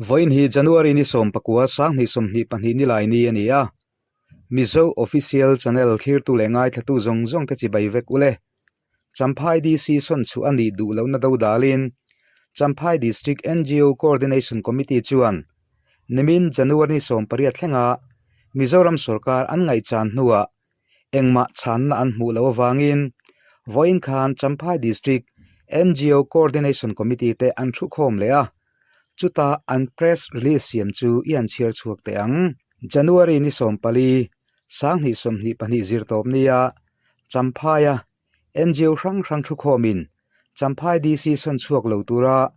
Vawiin hi January ni 19 2022 nilai ni a ni a. Mizo Official Channel thlirtu leh ngaithlatu zawng zawng te chibai vek ule. Champhai DC sawn chhuah a nih duh lohna do dalin Champhai District NGO Coordination Committee chuan nimin January ni 18 thlenga Mizoram sorkar an ngaihchan hnuah Engmah chhanna an hmuh loh avangin vawiin khan Champhai District NGO Coordination Committee te an thukhawm leh a, chuta an press release siam chu i han chhiar chhuak teh ang. January ni 14, 2022 zirtawp nia Champhaia NGO hrang hrang thukhawmin Champhai DC sawn chhuak lo tura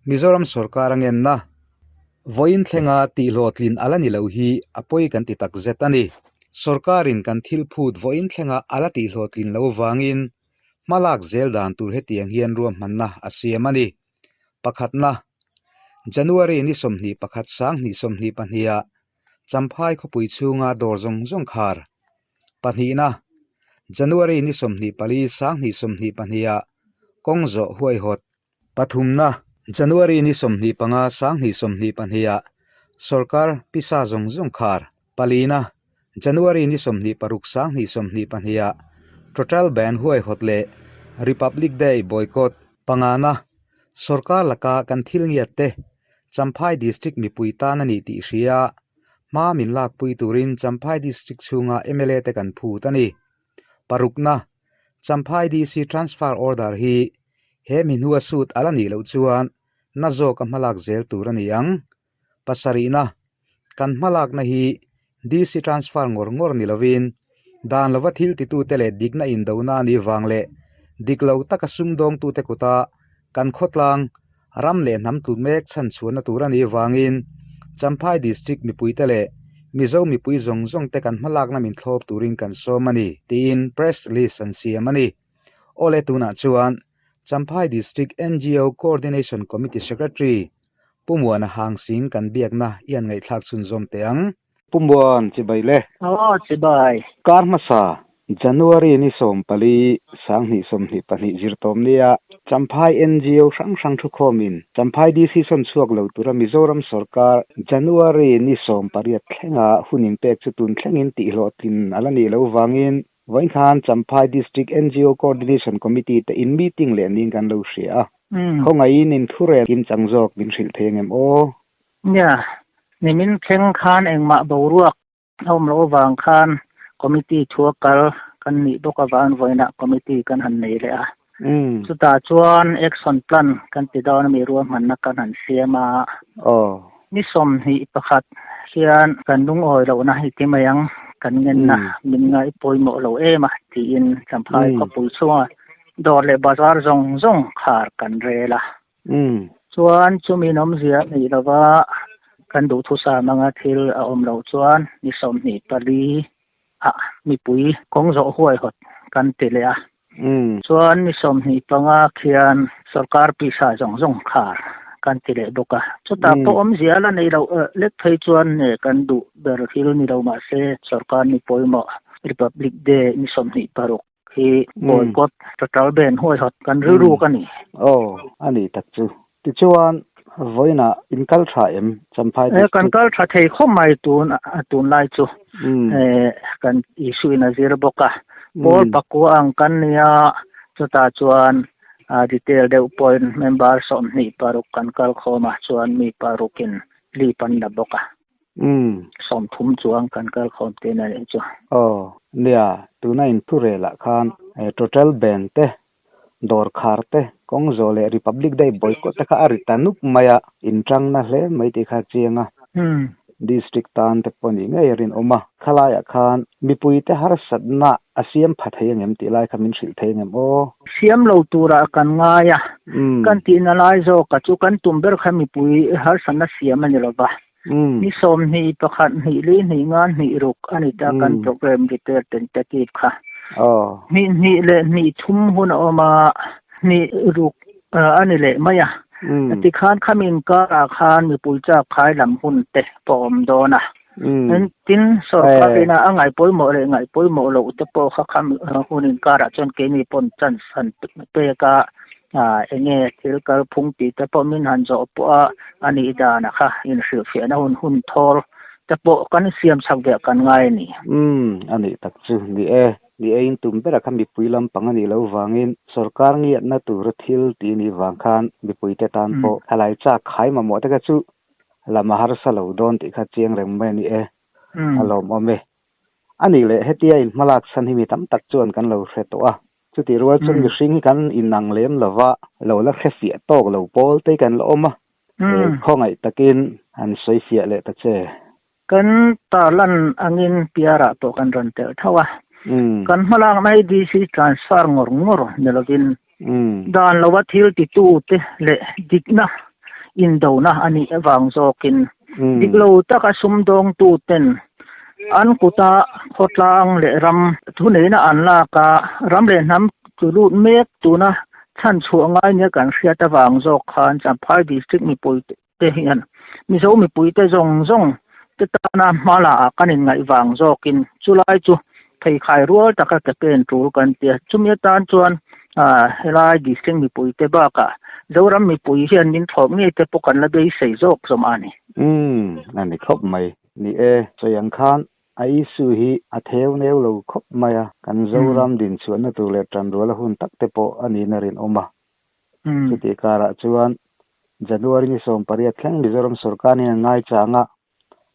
Mizoram sorkar a ngenna vawiin thlenga tihhlawhtlin a la ni lo hi a pawi kan ti takzet a ni. Sorkarin kan thil phut vawiin thlenga a la tihhlawhtlin lo vangin hmalak zel dan tur hetiang hian ruahmanna a siam a ni. Pakhatna, January ni 21 2022 ah Champhai khawpui chhunga dawr zawng zawng khar Pahnihna, January ni 24 2022 ah kawng zawh huaihawt. Pathumna, January ni 25 2022 ah sorkar pisa zawng zawng khar. Palina, January ni 26 2022 ah total ban huaihawt leh Republic Day boycott. Pangana, sorkar laka kan thil ngiat te Champhai District mipui tan a ni tih hria Hma min lakpui turin Champhai District chhunga mla te kan phut a ni. Parukna, Champhai DC transfer order hi he mi hnua sut a la nih loh chuan na zawka hmalak zel tur a ni ang. Pasarihna, Kan hmalakna hi DC transfer ngawr ngawr ni lovin dan lova thil titute leh dikna indona a nih vang leh dik lo taka sumdawngtute kuta kan khawtlang Ram leh hnam tlut mek chhan chhuahna tur a nih vangin Champhai District mipuite leh Mizo mipui zawng zawng te kan hmalakna min thlawp turin kan sawm a ni, tiin press release an siam a ni. Awle tunah chuan Champhai District NGO Coordination Committee Secretary Pu Muana Hangsing kan biakna i han ngaihthlak chhunzawm teh ang. Pu Muan, chibai le. Aw, chibai. Kar hmasa, January ni 14, 2022 zirtawm nia Champhai NGO hrang hrang thukhawmin Champhai DC sawn chhuak lo tura Mizoram sorkar January ni 18 thlenga hun inpek chu tun thlengin tihhlawhtlin a la nih loh vangin vawiin khan Champhai District NGO Coordination Committee te in meeting leh niin kan lo hria a. Khawngaihin inthurel kimchang zawk min hrilh thei angem aw? Nia, nimin thleng khan engmah boruak a awm loh avang khan committee thu a kal kan nih bawk avang vawiinah committee kan han nei leh a. Chutah chuan action plan kan ti dawn ami ruahmanna kan han siam a. Ni 21 hian kan lungawi lohna hi ti mai ang, kan ngenna min ngaih pawimawh lo em a tiin Champhai khawpui chhunga dawr leh bazar zawng zawng khar kan rel a. Chuan chumi nawmzia a nih lova kan duhthusam anga thil a awm loh chuan ni 24 ah mipui kawng zawh huaihawt kan ti leh a. Chuan ni 25 khian sorkar pisa zawng zawng khar kan ti leh bawk a. Chutah pawh awmzia la nei loh lek phei chuan kan duh ber thil ni lo mahse sorkar ni pawimawh Republic Day ni 26 Hi boycott total ban huaihawt kan rilru ka ni. Aw, a ni tak chu. Tichuan, vawiinah in kal tha em? Champhai District. Kan kal tha thei khawp mai tun tun lai chu. Kan issue in a zir bawk a. Pawl pakua ang kan nia, chutah chuan detail deuh pawhin member 26 kan kal khawm a, chuan mi parukin leave an la bawk a. 30 chuang kan kal khawm te na leh chu. Aw, nia, tuna in thurelah khan total ban te, dawr khar te, kawng zawh leh Republic Day boycott te kha a ri ta nup mai a, in tang na hle mai tih kha a chiang a. District tan te pawh nih ngei a rinawm a, khalaiah khan mipui te harsatna a siam pha thei angem tih lai kha min hrilh thei angem aw? Siam lo turah kan ngai a, kan tihna lai zawka chu kan tum ber kha mipui harsatna siam a ni lova. Ni 21, hnih li, hnih nga, hnih ruk a ni ta kan program detail tentative kha. Hnih hnih leh hnih thum hun a awm a, hnih ruk a ni leh mai a. Tikhan khami inkarah khan mipui chak khai lam hun te pawh a awm dawn a. Tin, sorkar ina a ngaih pawimawh leh ngaih pawimawh loh te pawh kha khami hun inkarah chuan keini pawn chance han pek a. Enge thil kalphung tih te pawh min han zawh pawh a, a nih dan a kha inhrilhfiahna hun hun thawl te pawh kan siam chak ve kan ngai a ni. Umm, a nih tak chu ni e. Ni e, in tum ber a kha mipui lampang a nih loh vangin sorkar ngiatna tura thil tih nih vang khan mipuite tan pawh thalai chak khai mamawh te kha chu lam a harsa lo dawn tih kha chiang reng mai a ni e. A lawmawm e. A nih leh hetia in hmalak chhan hi mi tam tak chuan kan lo hre tawh a. Chutih rual chuan mihring hi kan inang lem lo va, lo la hre fiah tawk lo pawl te kan la awm a. Khawngaih takin han sawi fiah leh ta che. Kan tarlan angin piarah pawh kan rawn telh tho a. Kan hmalakna hi DC transfer ngawr ngawr ni lovin dan lova thil titute leh dikna indona a nih avang zawkin dik lo taka sumdawngtuten an kuta khawtlang leh ram thuneihna an lak a, ram leh hnam tlu lut mek tuna chhanchhuah ngai nia kan hriat avang zawk khan Champhai District mipui te hian Mizo mipuite zawng zawng te tana hmala ah kan inngaih vang zawkin chulai chu pheikhai rual taka ke pen tul kan ti a. Chumi atan chuan helai district mipuite bakah Zoram mipui hian min thlawp ngei te pawh kan la beisei zawk zawm a ni. Umm, a ni khawp mai. Ni e, sawi ang khan a issue hi a theu neu lo khawp mai a, kan Zoram dinchhuahna tur leh tanruala hun tak te pawh a niin a rinawm a. Chutih karah chuan January ni 18 thleng Mizoram sorkar nen an ngaichang a,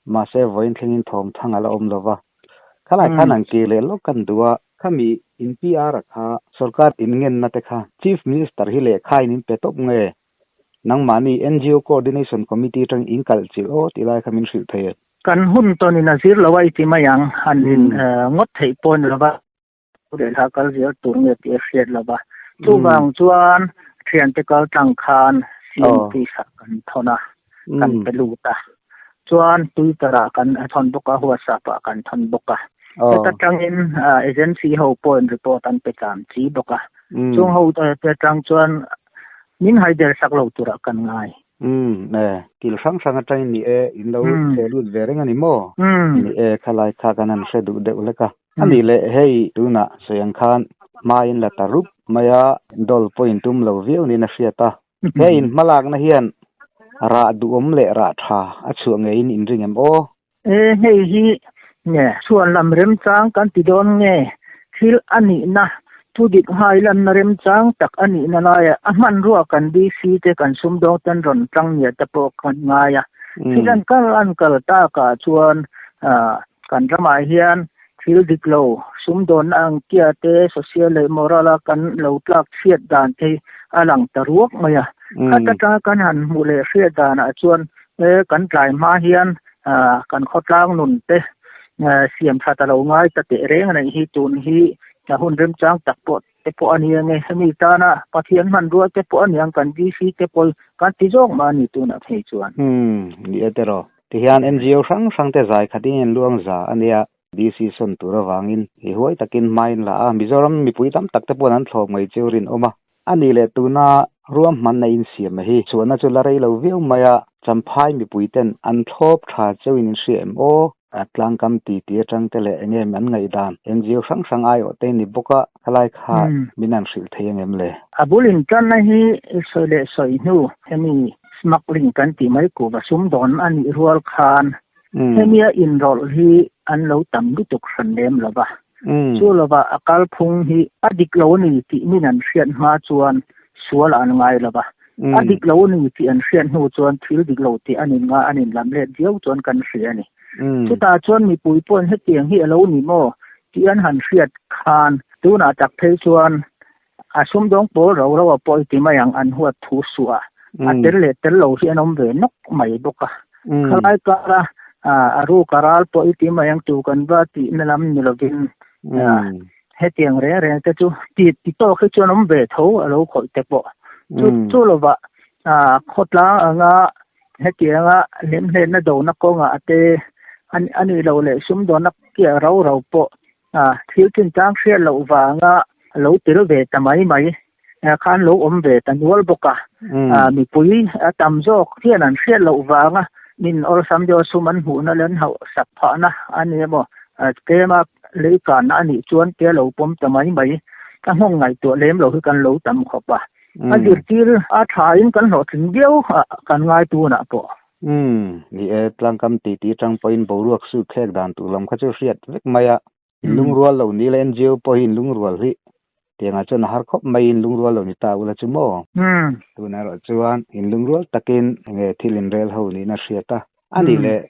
mahse vawiin thlengin thawm thang a la awm lo va. Khalai khan an kir leh lawk kan duh a, khami in PR a kha sorkar inngenna te kha Chief Minister hi lehkha in in pe tawp nge? Nangmahni NGO Coordination Committee atangin in kalh chilh aw tih lai kha min hrilh thei e. Kan hun tawnin a zir lo a i ti mai ang, han in ngawt theih pawh ni lo va. Lehkha kal zel tur nge tih a hriat lo va. Chuvang chuan thiante kal tlang khan CMP sak kan thawn a, kan pe lut a. Chuan Twitter ah kan thawn bawk a, WhatsApp ah kan thawn bawk a. Heta tangin agency ho pawhin report an pe tlam chi bawk a. Chung ho te tang chuan min haider sak lo turah kan ngai. Umm e, kil hrang hrang atangin ni e, in lo chhe lut ve reng a ni maw? Ni e, khalai kha kan han hre duh deuh hlek a. A nih leh hei tunah sawi ang khan hmaiin la ta rup mai a, dawl pawh in tum lo viau niin a hriat a. He in hmalakna hian rah duhawm leh rah tha a chhuah ngeiin in ring em aw? E, hei hi nge chhuan lam remchang kan ti dawn nge? Thil a nihna, thu dik nghai lanna remchang tak a nihna laiah a hmanrua kan DC te kan sumdawng ten rawn tang nia te pawh kan ngai a. Thil an kal an kal takah chuan kan ramah hian thil dik lo sumdawnna ang kia te social leh moral a kan lo tlak chhiat dan te hi a lang ta ruak mai a. Khat atanga kan han hmuh leh hriat danah chuan e kan tlai hma hian kan khawtlang nun te siam that a lo ngai ta teh reng a neih hi tun hi hun remchang tak pawh te pawh a ni ang e. Hemi tana Pathian hmanrua te pawh a ni ang kan DC te pawh kan ti zawk mah a ni tunah phei chuan. Umm ni e tiraw. Tihian NGO hrang hrang te zai khatin in luang za a nia. DC sawn tur avangin i huai takin hma in la a, Mizoram mipui tam tak te paw'n an thlawp ngei chu rinawm a. A nih leh tuna ruahmanna insiamna hi chhuahna chu la rei lo viau mai a, Champhai mipui ten an thlawp tha cheuhin in hria em aw? A tlangkam ti ti atang te leh eng em an ngaihdan NGO hrang hrang aiawh te ni bawk a, khalai kha min han hrilh thei ang em le? A bul intanna hi sawi leh sawi hnu hemi smuggling kan tih mai kuhva sumdawn a nih rual khan hemia inrawlh hi an lo tam lutuk hran lem lo va. Chu lova a kalphung hi a dik lo a ni tih min an hriat hma chuan sual an ngai lo va. A dik lo a ni tih an hriat hnu chuan thil dik lo tih an in ngai an in lam let viau chuan kan hria a ni. Chutah chuan mipui pawhin hetiang hi a lo ni maw tih an han hriat khan tunah tak phei chuan a sumdawng pawl ro ro a pawh i ti mai ang an huat thu suh a, a tel leh tel lo hi an awm ve nawk mai bawk a. Khalai kara a ruk a ral pawh i ti mai ang tu kan va tihna lam ni lovin hetiang reng reng te chu ti ti tawk hi chuan awm ve tho a lo khawih te pawh. Chu chu lovah khawtlang anga hetianga lemhletna dona kawngah te a nih loh leh sumdawnna kia ro ro pawh thil chinchang hriat loh vanga lo tel ve ta mai mai khan lo awm ve ta nual bawk a. Mipui a tam zawk hian an hriat loh vanga min awlsam deuh sum an hmuhna leh an hauh sak phahna a ni emaw tlema lei kanna a nih chuan te lo pawm ta mai mai a nghawng ngaihtuah lem lo hi kan lo tam khawp a. A zirtir a thain kan hlawhtling viau a kan ngai tunah pawh. Umm, ni e, tlangkam titi atang pawhin boruak su khek dan tur lam kha chu hriat vek mai a. Inlungrual lo ni la NGO pawh hi inlungrual hi tiangah chuan a har khawp mai inlungrual lo ni ta ula chu maw? Tunah erawh chuan inlungrual takin enge thil inrel ho niin a hriat a. A nih leh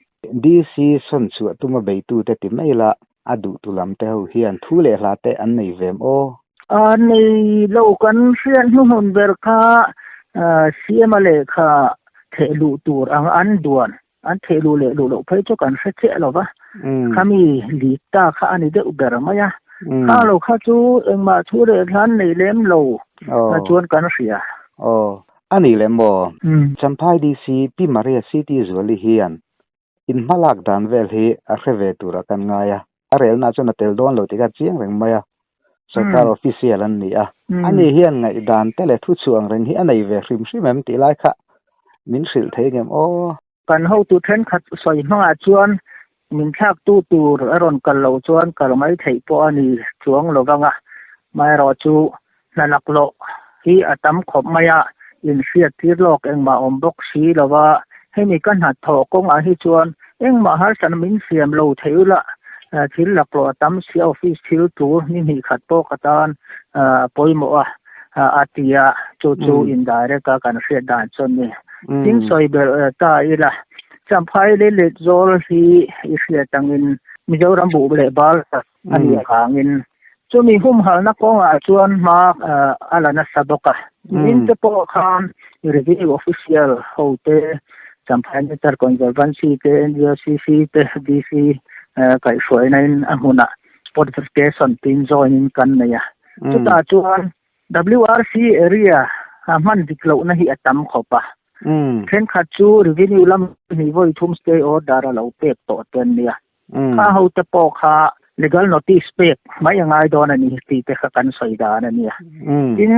DC sawn chhuah tuma beitute ti mai la a duhtu lam te ho hian thu leh hla te an nei ve em aw? A nei lo kan hriat hnuhnun ber kha CM a lehkha theh luh tur ang an duan An theh luh leh luh loh phei chu kan hre chiah lo va, khami lik ta kha a ni deuh ber mai a. Kha lo kha chu engmah thu leh hlan nei lem lo na chuan kan hria. Aw, a ni leh maw? Champhai DC Pi Maria City Zuali hian in hmalak dan vel hi a hre ve turah kan ngai a, a relna chuan a tel dawn lo tih kha chiang reng mai a, sorkar official an ni a, ani hian ngaihdan te leh thuchhuah ang reng hi a nei ve hrim hrim em tih lai kha min hrilh thei ngem aw. Kan hotu thenkhat sawi hmangah chuan min thlaktu tur a rawn kal loh chuan kal mai theih pawh a ni chuang lo vang a, amaherawhchu hna laklawh hi a tam khawp mai a, inhriat tir lawk engmah awm bawk si lo va, hemi ka hnathawh kawngah hi chuan engmah harsatna min siam lo thei ula, thil laklawh a tam si a, office thil tur ni hnih khat pawh ka tan a pawimawh a, a ti a, chu chu indirect a kan hriat dan chuan ni. Tin sawi ber ta ila, Champhai leh Letzawl hi i hriat angin Mizoram buh leh bal tak a nih avangin chumi humhalhna kawngah chuan hma a la nasa bawk a. Min te pawh khan revenue official ho te, Champhai Nature Conservancy te, NGOCC te, DC kaihhruaina in a hmunah spot verification tiin join in kan nei a. Chutah chuan WRC area a hman dik lohna hi a tam khawp a. Thenkhat chu revenue lam hnih vawi thum stay order a lo pek tawh te an nia. Kha ho te pawh kha legal notice pek mai a ngai dawn a ni tih te kha kan sawi dan a nia. Tin,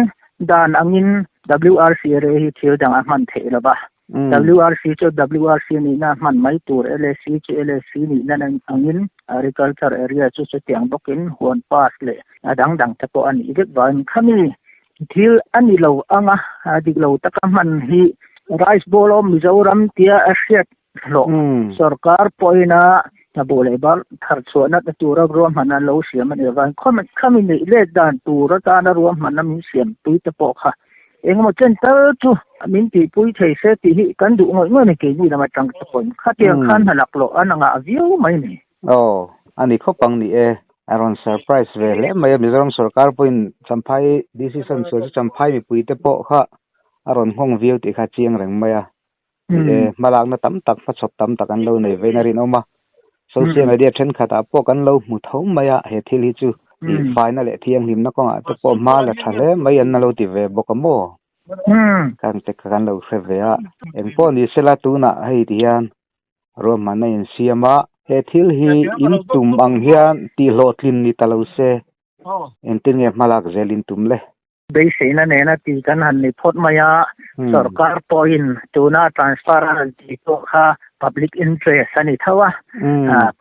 dan angin WRC area hi thil dang a hman theih lo va. WRC chu WRC nihna a hman mai tur, LAC chu LAC nihna angin agriculture area chu chutiang bawkin huan pass leh a dang dang te pawh a nih vek vangin khami thil a ni lo anga dik lo taka hman hi Rice Bowl of Mizoram tia a hriat hlawh sorkar pawhin a buh leh bar thar chhuahna tura ruahmanna an lo siam a nih avangin khami neih let dan tur atana ruahmanna min siam pui te pawh kha engemaw chen tal chu min tihpui thei se tih hi kan duh ngawih ngawih a ni keini lam atang te pawhin khatiang khan hna laklawh an angah viau mai a ni. Aw, a ni khawp ang ni e. A rawn surprise ve hle mai a, Mizoram sorkar pawhin Champhai decision chhuah chu Champhai mipuite pawh kha a rawn nghawng viau tih kha a chiang reng mai a. Ni e, hmalakna tam tak, hmachhawp tam tak an lo nei vein a rinawm a. Social media thenkhatah pawh kan lo hmu tho mai a, he thil hi chu faina leh thianghlimna kawngah te pawh hma la tha hle mai an lo ti ve bawk a maw? Kan te kha kan lo hre ve a. Engpawh ni sela tunah hei ti hian ruahmanna insiam a, he thil hi in tum ang hian tihhlawhtlin ni ta lo se, engtin nge hmalak zel in tum le? Beiseina nena tih kan han ni phawt mai a, sorkar pawhin tuna transfer a rawn tih pawh kha public interest a ni tho a,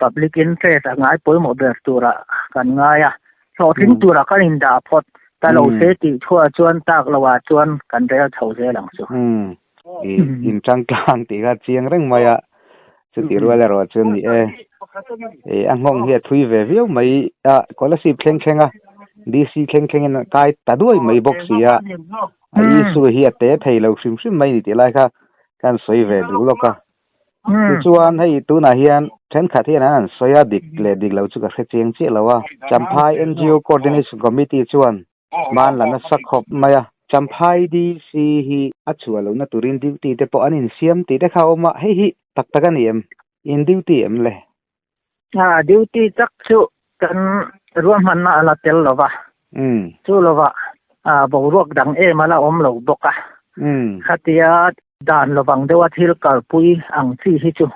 public interest a ngai pawimawh ber turah kan ngai a, hlawhtling turah kan indah phawt ta lo se tih thuah chuan tak loah chuan kan rel chho zel ang chu. In tangtlang tih kha chiang reng mai a, chutih rual erawh chuan ni e, a nghawng hi a thui ve viau mai a, Kolasib thleng thleng a, DC thleng thlengin a kai ta duai mai bawk si a, a issue hi a te thei lo hrim hrim mai ni tih lai kha kan sawi ve duh lawk a. Tichuan hei tunah hian thenkhat hian an han sawi a, dik leh dik lo chu ka hre chiang chiah lo a, Champhai NGO Coordination Committee chuan Hman la nasa khawp mai a. Champhai DC hi a chhuah lohna turin duty te pawh an insiam tih te kha a awm a, hei hi tak tak a ni em? In duty em le? A, duty tak chu kan ruahmanna a la tel lo va, chu lovah boruak dang em a la awm lo bawk a. Khatia dan lovang deuha thil kalpui ang chi hi chu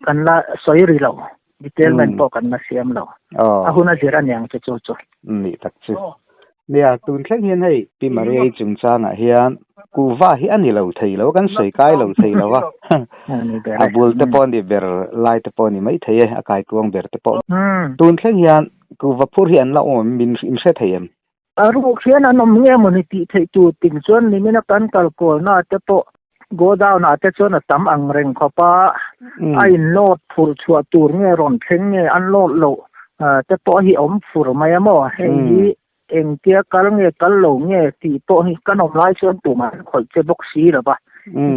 kan la sawi ri lo. Detailment pawh kan la siam lo. A hun a zir a niang chu chu chu. Nih tak chu. Nia, tun thleng hian hei Pi Maria-i chungchangah hian kuhva hi a ni lo thei lo, kan sawi kai lo thei lo a. A bul te pawh a ni ber, lai te pawh a ni mai thei e, a kaikuang ber te pawh. Tun thleng hian kuhva phur hi an la awm em, min hre thei em? A ruk hian an awm nge mawni tih theih tur ting chuan nimina kan kal kawlna te pawh godown ah te chuan a tam ang reng khawp a, a in load phur chhuah tur nge rawn thleng nge an load loh te pawh hi awm fur mai a maw, hei hi engtia kal nge kal lo nge tih pawh hi kan awm lai chuan tumah an khawih che bawk si lo va,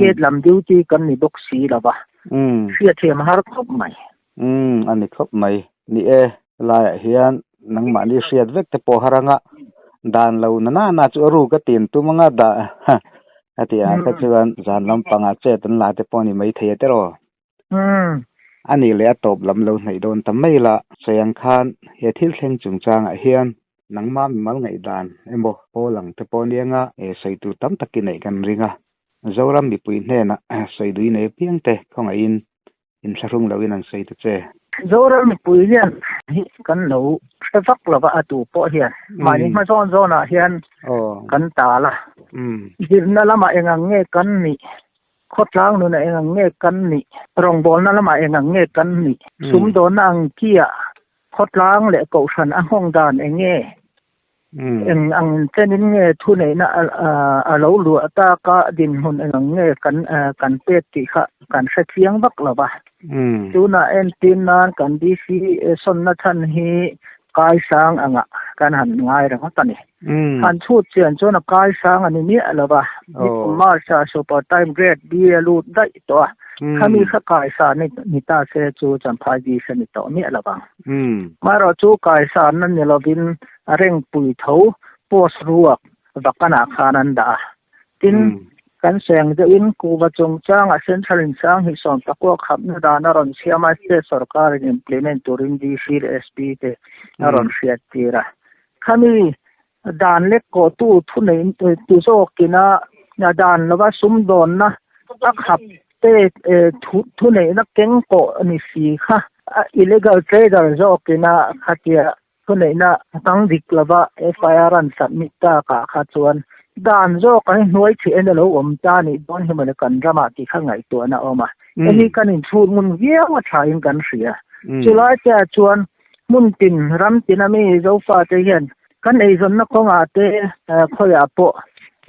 gate lam duty kan ni bawk si lo va, hriatthiam a har khawp mai. Umm, a ni khawp mai. Ni e, helaiah hian nangmahni hriat vek te pawh har anga dan lo na na na chu a ruk a tin tum anga dah a ti ah kha chuan zan lampangah chet an la te pawh a ni maithei a tiraw. Umm. A nih leh a tawp lam lo hnaih dawn ta mai la, sawi ang khan he thil thleng chungchangah hian nangmah mimal ngaihdan emaw pawl ang te pawh nia nga sawi tur tam tak i neih kan ring a. Zoram mipui hnenah sawi dui nei apiang te khawngaihin Inthlahrung loin an sawi ta che. Zoram mipui hian hi kan lo hre vak lo va, a tu pawh hian mahni hma zawn zawnah hian kan tal a. Zirna lamah eng ang nge kan nih, khawtlang nunah eng ang nge kan nih, rawngbawlna lamah eng ang nge kan nih, sumdawnna ang kiah khawtlang leh kohhran a nghawng dan eng nge? Eng ang chenin nge thuneihna a lo luah tak a, dinhmun eng ang nge kan kan pek tih kha kan hre chiang vak lo va. Tunah entir nan kan DC sawnna chhan hi kaisang angah kan han ngai ringawt a ni. Han chhut chian chuan a kaisang a ni miah lo va, nikum March-ah Super Time Grade B a lut daih tawh a, khami kha kaisan ni ta se chu Champhai DC a ni tawh miah lo vang. Marawh chu kaisanna ni lovin a rengpui tho post ruak vakanah khan an dah a. Tin, kan seng deuhin Kuva chungchangah Central in Sanghi sawmpakua khapna dan a rawn siam a, State sorkarin implement turin DC leh SP te a rawn hriattir a. Khami dan lek kawhtu thunei tu zawkina dan lova sumdawnna a khap te thuneihna keng kawh ni si kha illegal trader zawkina khatia thuneihna tang dik lova FIR an submit takah kha chuan dan zawk an hnuai thih en a lo awm ta nih dawn hi mawle kan ramah tih kha ngaihtuahna a awm a. Hei hi kan inchhut ngun viau a thain kan hria. Chulai te ah chuan hmun tin ram tin a mi Zofate hian kan eizawnna kawngah te khawiah pawh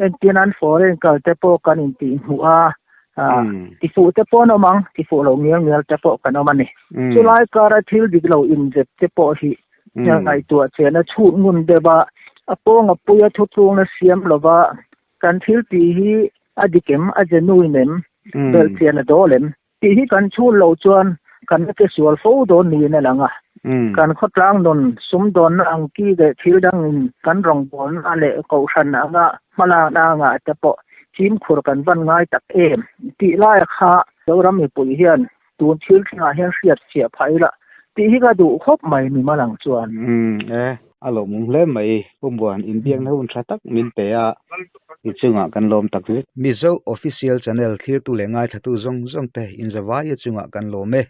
entir nan foreign kal te pawh kan intihhmuh a, Tifuh te pawh an awm ang, tifuh lo ngial ngial te pawh kan awm a ni. Chulai kara thil dik lo inzep te pawh hi ngaihtuah chian a chhut ngun deuh a, a pawnga puia thutlungna siam lova kan thil tih hi a dik em, a genuine em, belh chian a dawl em tih hi kan chhut loh chuan kan la che sual fo dawn niin a lang a. Kan khawtlang nun sumdawnna ang ki leh thil dangin kan rawngbawlna leh kohhran anga hmalakna angah te pawh fimkhur kan van ngai tak em tih laia kha Zoram mipui hian tun thil thlengah hian hriat chhiah phah ila tih hi ka duh khawp mai mi mal ang chuan. Umm e, a lawmawm hle mai. Pu Muan, inbiakna hun tha tak min pe a, i chungah kan lawm tak zet. Mizo Official Channel thlirtu leh ngaithlatu zawng zawng te inzavaia chungah kan lawm e.